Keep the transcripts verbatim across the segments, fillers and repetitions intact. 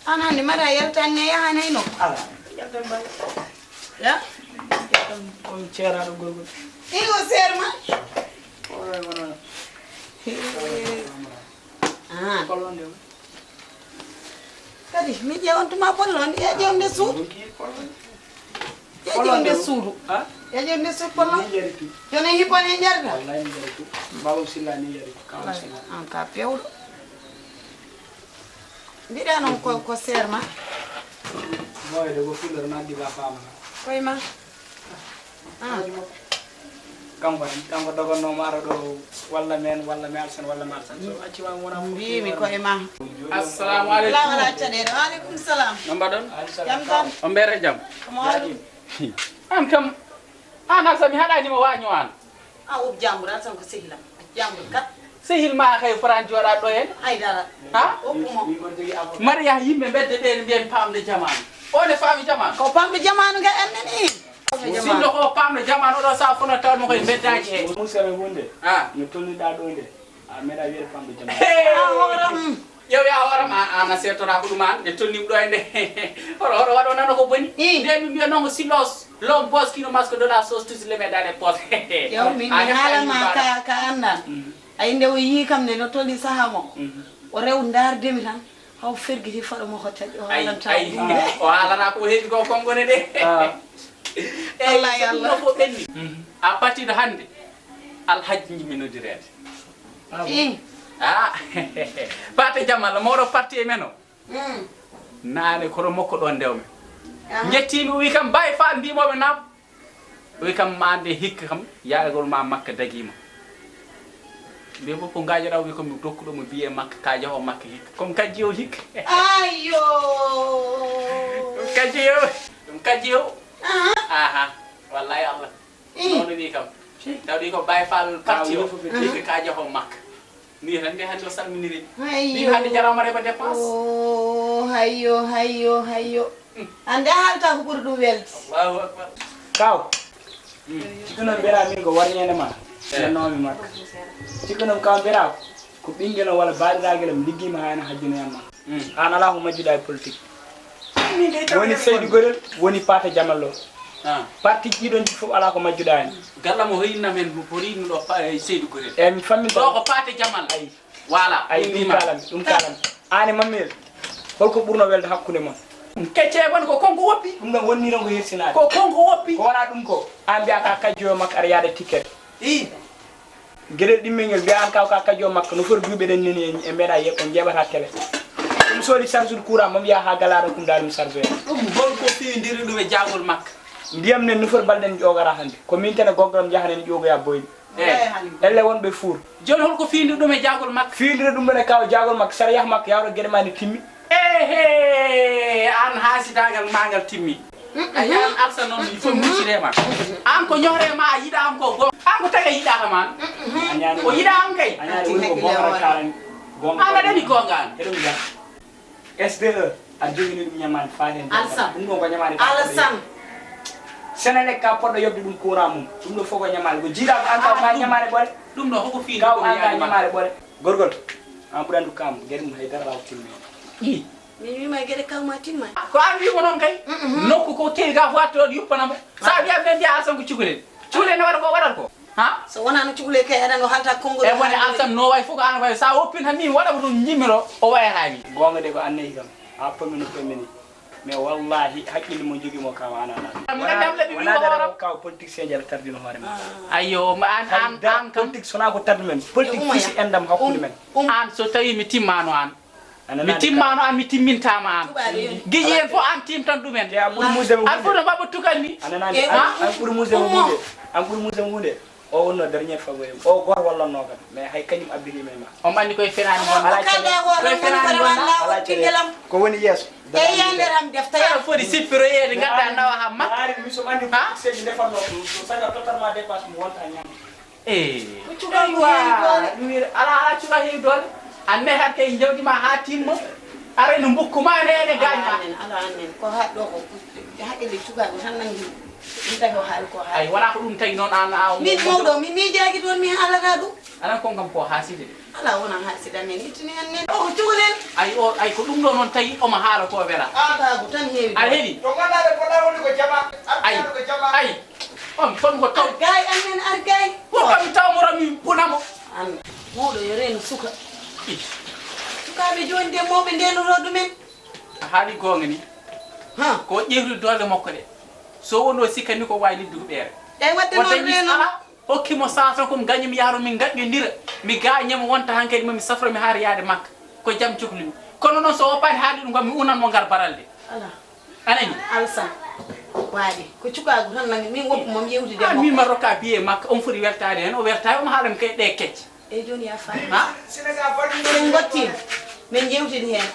An hannde mbaɗa yaltan ne yahanay nokku. Ala. Yaltan mbaɗa. Ya? Yaltan on ceeraaɗo gorgol. Iri o seer ma? Oɗo wona. Ah. Kolonde o. Kadi, mi ƴeewan tuma bollo on, ya ƴeewnde suudu. Ɗum ki kolonde. Ya ƴeewnde suudu. Ha? Ya ƴeewnde suudu bollo. Ni yari tu. Jono hipon e jarga. Wallahi ni yari tu. Mbawo silla ni yari tu. Kawo silla. An ka pewɗo. Mbiɗa noon ko, ko seer ma. Mboyde ko fulor naddi ba faama. Koye ma. Ah. Kanko en, kanko dogonno maaro ɗo, walla men, walla mi alsan, walla mi alsan. So acci ma wona. Mbimi ko e ma. Assalamu aleykum. Wala caɗeele. Wa aleykum salam. No mbaɗon? Jam tan. On mbere jam? Ko mawɗum. An kam, an alsan mi haɗani mo waño an. A wob jambur alsan ko sehilam. Jambur kat. Sehil ma kay foran joɗa ɗo en. Ay dara. Ha? Wob mo. Mariya yimɓe mbedde ɓe ne mbiyen pamde jamanu. O ne faami jamanu. Ko pamde jamanu ga en nani. Sinno ko pamde jamanu ɗo sa fono tawno koye mbeddaji he. Musa ɓe wonde. Ha. No tolniɗa ɗo nde. A meɗa wiyde pamde jamanu. Hey! A hooram. Yew ya hooram a, a na seetora ko ɗum an. Nde tolnim ɗo e nde. Hoto, hoto waɗo nano ko boni. Ii. Nde mi mbiya noon ko silos. L'homme bosse qui ne masque de la sauce, tous les met dans les poches. Yo, min mi haalama ka, ka anndan. Mm. Ay, nde o yii kam ne, no tolni saha mo. Mm. O rew ndaardemi tan, haw fergiti faɗo mo ko taƴi, o haalanta ay, o haalana ko heewi ko konngone de. Ah. Eyi, Allah, so ɗum Allah. No fof ɓenni. Mm. À partir de hannde, Alhaji njimmi noddireede. Ah, bon? Ii. Ah. Paate Jamal, mawɗo parti e men o. Mm. Naane kono makko ɗon ndewmi. Aha. Njettiimi, o wi kam, Baye Fall ndimoɓe nam? O wi kam, ma ande hikka kam, yaagol ma Makka dagiima. Mbiy fof ko ngaajoɗa, o wi ko mi dokkuɗo mo biye Makka, ka jaho Makka hikka. Comme kajji o hikka. Ayo. Ɗum kajji o, ɗum kajji o. Aha. Aha. Wallahi Allah. Ii. Noon o wi kam. Taw ɗi ko Baye Fall parti o. Wi fof ɓe hikka ka jaho Makka. Ni tan nde hannde o salminiri. Hayyo. Ni hannde jarama reba dépense. Oh, hayyo, hayyo, hayyo. Mm. Hannde a haalta ko ɓuri ɗum welde. Allahu akbar. Kaw. Mm. Cikkuno mbira min ko warñande ma. Eh. Nannoomi Makka. Cikkuno kaw mbira ko ɓinngel o walla baaliragel am liggiima haa ene hajjinoyam ma. Mm. Aan alaa ko majjuɗaa e politique. Min de woni tawi Seydi Gorel, woni Paate Jamal o. Ah. Parti ji ɗon ɗi fof alaa ko majjuɗaa heen. Galla mo hoyinna men, mo hoyinno ɗo Pa-, eh, Seydi Gorel. Eyi, mi famminta. Ɗo ko Paate Jamal. Ayi. Voilà, ayi, ɗum ɗum kaalami, ɗum kaalami. Aan e Mammel, holko ɓurno welde hakkunde mon? Kecce mon ko konko woppi. Ɗum ɗon wonni tan ko yersinaade. Ko konko woppi. Ko wonaa ɗum ko, aan mbiyaa ka kajjoyo makko aɗa yaada ticket. Ii. Geɗel ɗimmel ngel, mbiyaa an kaw ka kajjo makko, no foti duuɓi eɗen neni en, en mbeɗa ye-, on njeeɓata télé. Ɗum soodi charge de courant, mo mbiyaa haa galaɗo kum daal mi charge en. Ɗum holko fiyindiri ɗum e jaagol makko? Ndiyam nen no foti balɗe en ƴoogata hannde. Ko min tan e goggam njahan en ƴoogoya boyli. Eh. Elle wonɓe fuur. Jooni holko fiyindiri ɗum e jaagol makko? Fiyindiri ɗum ɗon e kaw jaagol makko, sariya makko yawta geɗe ma ne timmi. Ehe, an haasidagal ma ngal timmi. Mm-mm. A yiyan Alsa noon, il faut muccire ma. An ko ñohre ma a yiɗa am ko gon-, an ko taga yiɗa kam an. Mm-mm. O yiɗa am kay. A ñaari woni ko gonga kaalani. Gonga. An a ɗaɗi gonga an. Eɗum jam. S D E, a jogini ɗum ñamaande faade. Alsa. Ɗum ɗo ko ñamaande ka Alsan. Senelec ka poɗɗo yoɓde ɗum courant mum. Ɗum ɗo fof ko ñamaande. Ko jiiɗa ko an ka ñamaande ɓole. Ɗum ɗo hoko fii. Ka an ka ñamaande ɓole. Gorgol. An ɓuri anndu kam, geɗe mum haydara waawa timmi. Ii. Min wiima e geɗe kawma timma. Ko an wiimo noon kay. Mm-mm. Nokku ko kewi ga fof attoɗo yuppanamo. Sa wiya ɓe mbiya Alsan ko cukalel. Cukalel ne waɗa ko waɗata ko. Ha? So wonano cukalel kay aɗa no halta konngol. E woni Alsan no way fof ko an way. Sa woppin han min waɗa ko ɗum jimmiro o wayata mi. Goonga de ko an nehi kam. A pommi no pommi ni. Mais wallahi hakkille mo jogii mo kaw an ala. Wona dara kaw politicien jala tardino hoore ma. Ayyo, ma an, an, an kam. Politique sona ko tardi men. Politique fisi endam hakkunde men. An so tawi mi timmano an. Mi timmano an, mi timmintama an. Giƴi en fof an timtan ɗumen. Te a ɓuri muusde mo hunde. An fof no mbaɓa tukal ni. A nanaani, an ɓuri muusde mo hunde. An ɓuri muusde mo hunde. O wonno dernier favori. O goto wallanno kam. Mais hay kañum abbirima e ma. On anndi koye fenaani wonno. Ala caɗeele. Koye fenaani wonno. Ala caɗeele. Ko woni yeeso. E yande ram defta ya. Foti sippiro yeede ngadda nawa ha makka. Ari mi so andi politicien defanno. So saga total ma dépasse mo wonta ñam. Eh. Ko cuka ko heewi doole. Ɗum wiide, ala, ala cuka heewi doole. An ne hakke e jawdi ma haa timma. Ara no mbukku ma ne, ne gaañ ma. Ala amen, ala amen. Ko haɗɗo ko haqqille cukaaɓe tan nangi. Ɗum tawi o haali ko haali. Ay, wala ko ɗum tawi noon an, a, min mawɗo, mi miijaaki toon, mi haalata ɗum. Anan kon kam ko haaside de. Alaa, wonaa haaɗi si ɗamen ittini en nen. O ko cukalel. Ay, o, ay, ko ɗum ɗo noon tawi omo haala ko wela. Aadaagu tan heewi. Aɗa heɗi? To ngannduɗaa ɓe poɗɗaa wonde ko jama. Ay, ko jama. Ay, on kon ko taw. Ar gay, an nen ar gay. Ko kam taw mo rami bunamo. An, mawɗo yo reenu suka. Sukaaɓe jooni de mawɓe ndeenotoo ɗumen. A haali goonga ni. Ha. Ko ƴeewri doole makko ɗe. So wonno sikkani ko waawi liddude ɓeere. Eyi, waɗde noon reeno. Hokki mo saato ko mi gaño mi yahro min gaƴƴondira. Mi gaaña mo wonta hankadi mo mi safra mi haara yaade makka. Ko jam cokli mi. Kono noon so woppaani haali ɗum kam mi unan mo ngar baralde. Ala. Anani? Alsan. Waaɗi. Ko cukaagu tan nangi min woppu mo mi yewtide mo. Min ma rokka biye makka on foti weltaade heen o weltaade omo haala mi kay ɗe kecce. Eyi jooni ya Faty. Ha? Min ngotti. Min jewtidi heen.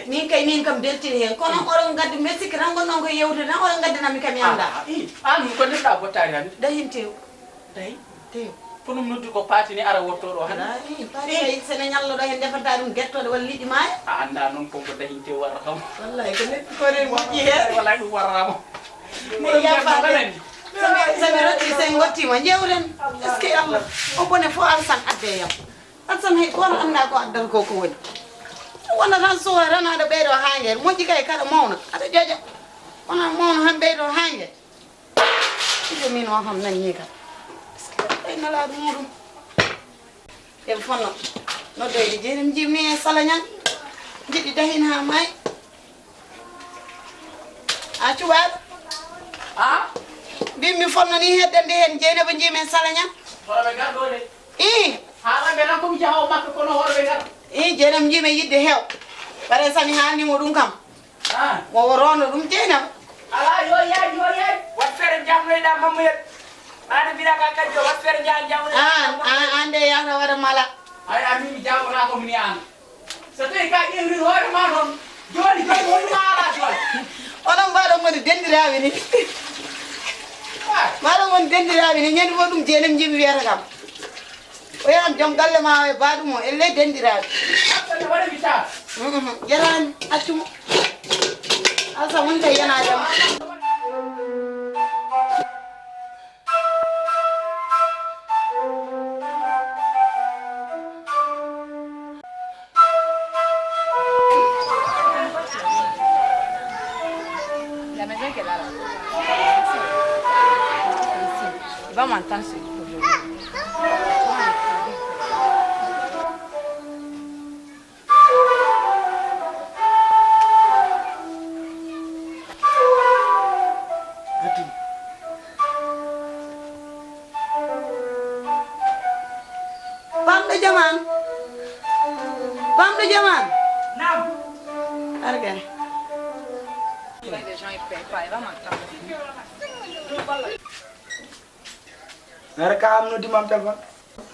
Min kay min kam beltini heen kono oɗon ngaddi mi sikki tan gonɗon ko yewtude tan oɗon ngaddana mi kam yanda. Ah, i, an ko neɗɗa bottaari han. Dahin tew. Dahi? Tew. Ko ɗum noddi ko paati ni ara wotto ɗo han. Ala, i, paati kay sene ñalloɗo heen defanta ɗum gettoɗe walla liɗɗi maaya. A annda noon kon ko dahin tew warra kam. Wallahi ko neɗɗi ko ren moƴƴi heen. Wallahi ɗum warra mo. Eyi ya Faty. Sami sami rotti sen ngottima jewren. Est-ce que Allah o bone fo Alsan adde yam. Alsan hay kono anda ko addal ko ko woni. Wona tan so tan aɗa ɓeydo hanger moƴƴi kay kaɗa mawna aɗa joƴa. Wona mawna han ɓeydo hanger. Iyo min o kam nanni kam. Est-ce que ay nalaɗo muɗum. Ɓe fonno noddoyde jeenam jimmi e salañan. Jiɗi dahin ha may. A cuɓaaɗo? A? Mbimmi fonno ni heddande heen jeenaba njiimi e salañan. Hoɗo ɓe ngar ɗo de. Ii. Haalanɓe tan ko mi jaha o makka kono hoɗo ɓe ngar. Ii jeenam njiimi yidde heew. Bare sami haalni mo ɗum kam. Ah. Mo o rondo ɗum jeenaba. Ala yo yaaj yo yaaj. Wat feere jamnoyɗa mammuyel. Ana mbiɗa ka kadi o wat feere jaa jamnoyɗa. An an an de yahata waɗa mala. Ay amin mi jawata ko mini an. So tawi ka ƴewri hoore ma noon jooni jooni woni ma ala jooni. Onon mbaɗo ngoni dendiraaɓe ni. Mbaɗo ngoni dendiraaɓe ni ñande fof ɗum jeenam njiimi wiyata kam. O yahan joom galle ma e baɗum o elle dendiraaɓe. Waɗa mi taa. Jarani accuma. Alsa woni tawi yana jam. La maison qu'elle a là. Ici. Il va m'entendre aujourd'hui. Pamɗo jaman. Pamɗo jaman. Naam. Arga. Mere ka am noddi mam téléphone.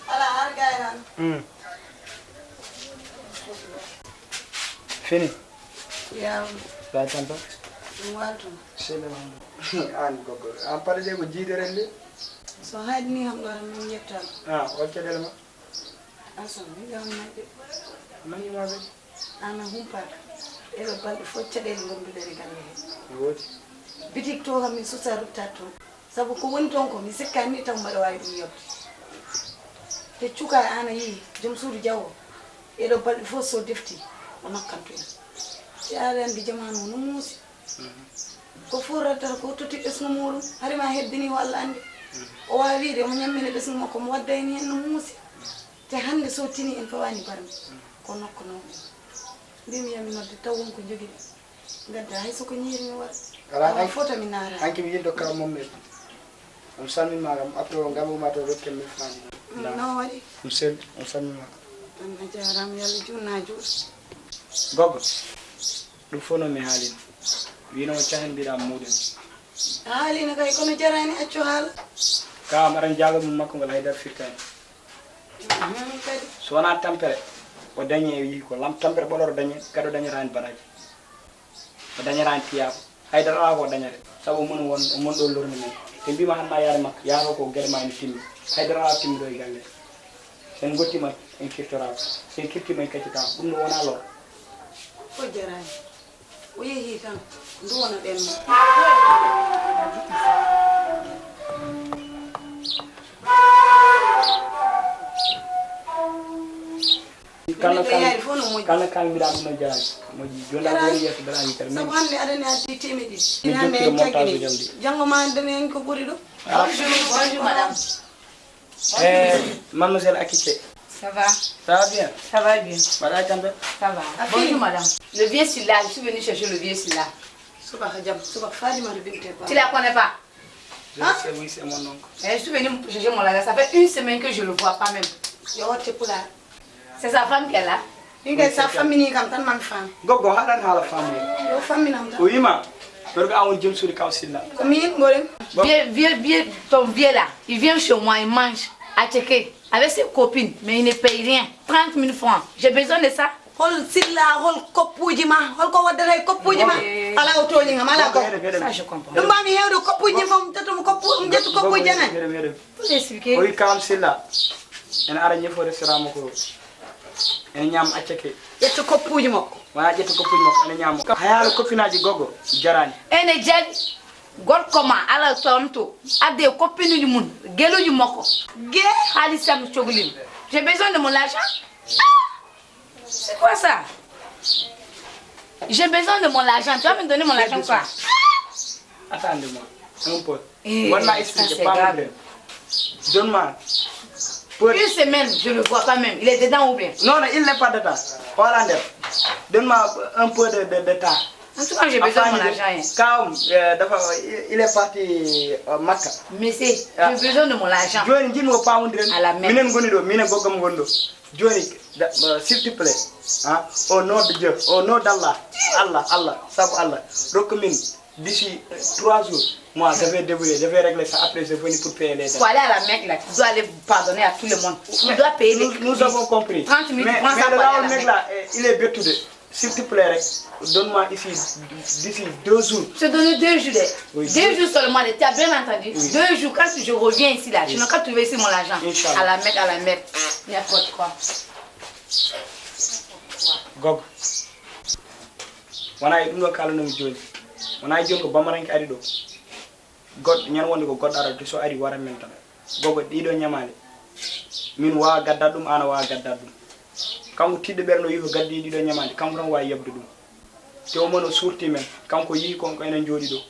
Ala arga e han. Hmm. Fini. Yaw. Ba tanta. Waltu. Sele man. An gogo. An pare je ko jiidere nde. So haydini ham ɗo tan min yettan. Ah, o caɗele ma. Asan, min ɗo majje. Mani ma be. Ana humpaka. Ɗeɗo balɗe fof caɗele ngonduɗen e galle he. Woodi. Bitik to kam min susa rutta to. Sabu ko woni toon ko mi sikkaani ni taw mbaɗa waawi ɗum yoɓde. Te cuka ana yii joom suudu jawo. Ɗeɗo balɗe fof so defti o nokkantu en. Si aɗa anndi jamaanu o no muusi. Ko fof raddata ko totti ɓesngu muɗum hari ma heddini o Allah anndi. O waawi wiide omo ñammina ɓesngu makko mo waddayni heen no muusi. Te hannde so tini en fawaani barmi ko nokko nawɗen. Mbimi yami nodde taw won ko njogiɗen. Ngadda hay soko ñiiri mi waɗa. Ala awa an- fota mi naara. Anki mi yindo ka mommet. On salmi ma gam apro gam uma to rokke mi fani. No waɗi? On sel on salmi ma. An a jaaraama yalla juunna juuɗa. Gogo. Ɗum fof noon mi haalino. Wino o cahen mbiɗa muɗum. A haalino kay kono jarani accu haala. Ka am aran jaagal mum makko ngol haydar firtani. So wonaa tampere o dañi e wiyi ko lam tampere ɓoloro dañe kadi o dañata heen baraji. O dañata heen tiyaaba haydara alaa ko o dañata. Sabu omon won omon ɗo lorni men ɓe mbima han ma yaade makko yaato ko geɗe ma ene timmi. Haydara alaa timmi ɗo e galle. So en gottima en kirtoraka so en kirtima en kaccitaka ɗum ɗo wona lor. Ko jarani. O yehi tan duwanaɗen mo. Kala kala mbiɗa ɗum no jarani. Moƴƴi. Joni a goori yeeso dara yitere. Sabu hannde aɗani addi temeɗɗi. Ina hannde jokkiro montage jam ɗi. Janngo ma dañen ko ɓuri ɗum. Bonjour, madame. Eh, mademoiselle Akite. Ça va? Ça va bien? Ça va bien. Mbaɗa jam ɓe? Ça va. Bonjour, madame. Le vieux Silla, je suis venu chercher le vieux Silla. Subaka jam, subaka Fatimata binte ba. Tu la connais pas? Je sais, oui, c'est mon oncle. Eh, je suis venu chercher mon lala. Ça fait une semaine que je le vois pas même. Yo, c'est pour la. C'est sa femme qui est là. Min kay sa fammini kam tan man faam. Goggo, haɗan haala faamu. Yo famminam tan. O wiima, gorko an woni joom suudu Kaw Silla. Ko min mboɗen. Vieux, vieux, vieux, ton vieux là, il vient chez moi, il mange à Tcheke avec ses copines, mais il ne paye rien. Trente mille francs. J'ai besoin de ça. Hol Silla, hol koppuuji ma? Hol ko waddata e koppuuji ma? Ala o tooñi ngam, ala ko. Ça, je comprends. Ɗum mbami hewde koppuuji fof, mi ƴettu mo koppu, mi ƴettu koppuuji janayi. Faut expliquer. O wi Kaam Silla ene ara ñifo restaurant makko o. Ene ñaama acceke. Ƴettu koppuuji makko. Wona ƴettu koppuuji makko, ene ñaama. Hay haala koppinaaji gogo jarani. Ene jali gorko ma ala tonto. Adde koppinuuji mun, geluuji makko. Ge. Haalisam coglin. J'ai besoin de mon argent. C'est quoi ça? J'ai besoin de mon argent. Tu vas me donner mon argent quoi? Attendez-moi un peu. Eh, wonma ça, expliquer, c'est pas grave. Donne-moi. Une semaine, je ne le vois pas même. Il est dedans ou bien? Non, non, il n'est pas dedans. Voilà. Donne-moi un peu de, de, de temps. En tout cas, j'ai besoin de mon argent, hein. Quand, euh, d'abord, il est parti, euh, Makka. Monsieur, j'ai besoin de mon argent. Joni jinmi ko pawodiren. À la mer. Minen ngoni ɗo, minen goggam ngoni ɗo. Joni, da, euh, s'il te plaît, hein, au nom de Dieu, au nom d'Allah, Allah, Allah, sabu Allah, rokku min d'ici trois jours, moi, je vais débrouiller, je vais régler ça, après je vais venir pour payer les dettes. Pour aller à la Mecque, là, tu dois aller pardonner à tout le monde. Tu dois payer les, nous, nous avons compris. Trente mille, mais, tu prends ça pour aller à la Mecque. Mais le Mecque là, eh, il est bettude. S'il te plaît, rek, donne-moi ici, d'ici deux jours. Je te donne deux jours. Oui. Deux jours seulement, tu as bien entendu? Oui. Deux jours, quand je reviens ici, là, tu n'as qu'à trouver ici mon argent. Inch'Allah. À la Mecque, à la Mecque. N'importe quoi. Gogo. Wona e ɗum ɗo kalannomi joni. Wona e joni ko bamaranke ari ɗo. Goɗɗo, ñande wonde ko goɗɗo arata, so ari wara men tan. Gogo, ɗiɗo ñamaale. Min wawa gaddat ɗum, an a wawa gaddat ɗum. Kanko tiɗɗo ɓernde o yi ko gaddi ɗiɗo ñamaale, kanko tan wawi yabde ɗum. Te o moni o surti men, kanko yi kon ko enen jooɗi ɗo.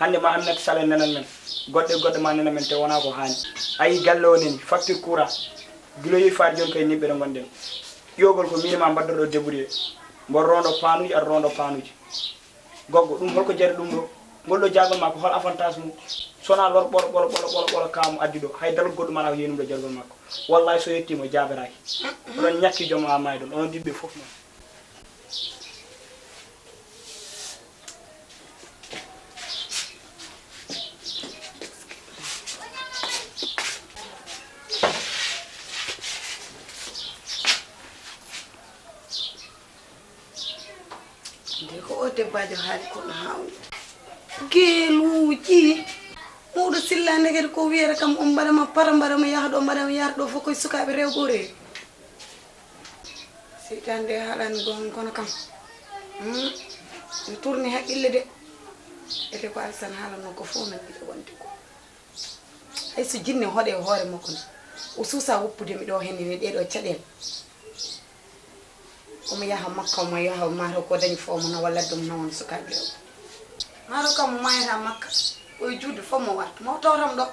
Hande ma Aminata Sala nenan men, goɗɗo e goɗɗo ma nenan men, te wona ko hani. A yi galle o neni, facture courant. Gila yoyi faade joni koye niɓɓere gonɗen. Ƴogol ko min ma mbaddorɗo débrouillé. Mboɗo rondo panuji, aɗa rondo panuji. Gogo, ɗum holko jari ɗum ɗo? Ngol ɗo jaagol ma ko hol avantage mum? Sona lor ɓolo, ɓolo, ɓolo, ɓolo, ɓolo ka mo addi ɗo. Hay dalol goɗɗum ala ko yehi ɗum ɗo jargol makko. Wallahi so yettima o jaaberaaki. Oɗon ñakki joom ha maayɗon, onon ɗiɗo ɓe fof noon. Nde ko o debbajo haali kono hawni. Geeluuji. Mawɗo Silla ndekete ko wiyata kam on mbaɗa ma para, mbaɗa ma yaha ɗo, mbaɗa ma yaha ɗo fof koye sukaaɓe rewɓe o rewi. Seytaane nde haalani gon kono kam. Hmm. Mi tourni haqqille de. Ete ko Alsan haalanno ko fof nan mbiɗa wonde ko. Hay so jinne hoɗe e hoore makko ne, o suusa woppude mi ɗo henne ne ɗeɗo caɗeele. Omo yaha Makka, omo yaha maaro ko dañi fof omo nawa ladde omo nawa no sukaaɓe rewɓe. Maaro kam mo mayata Makka, o e juutde fof mo warta, mo tawtam ɗo.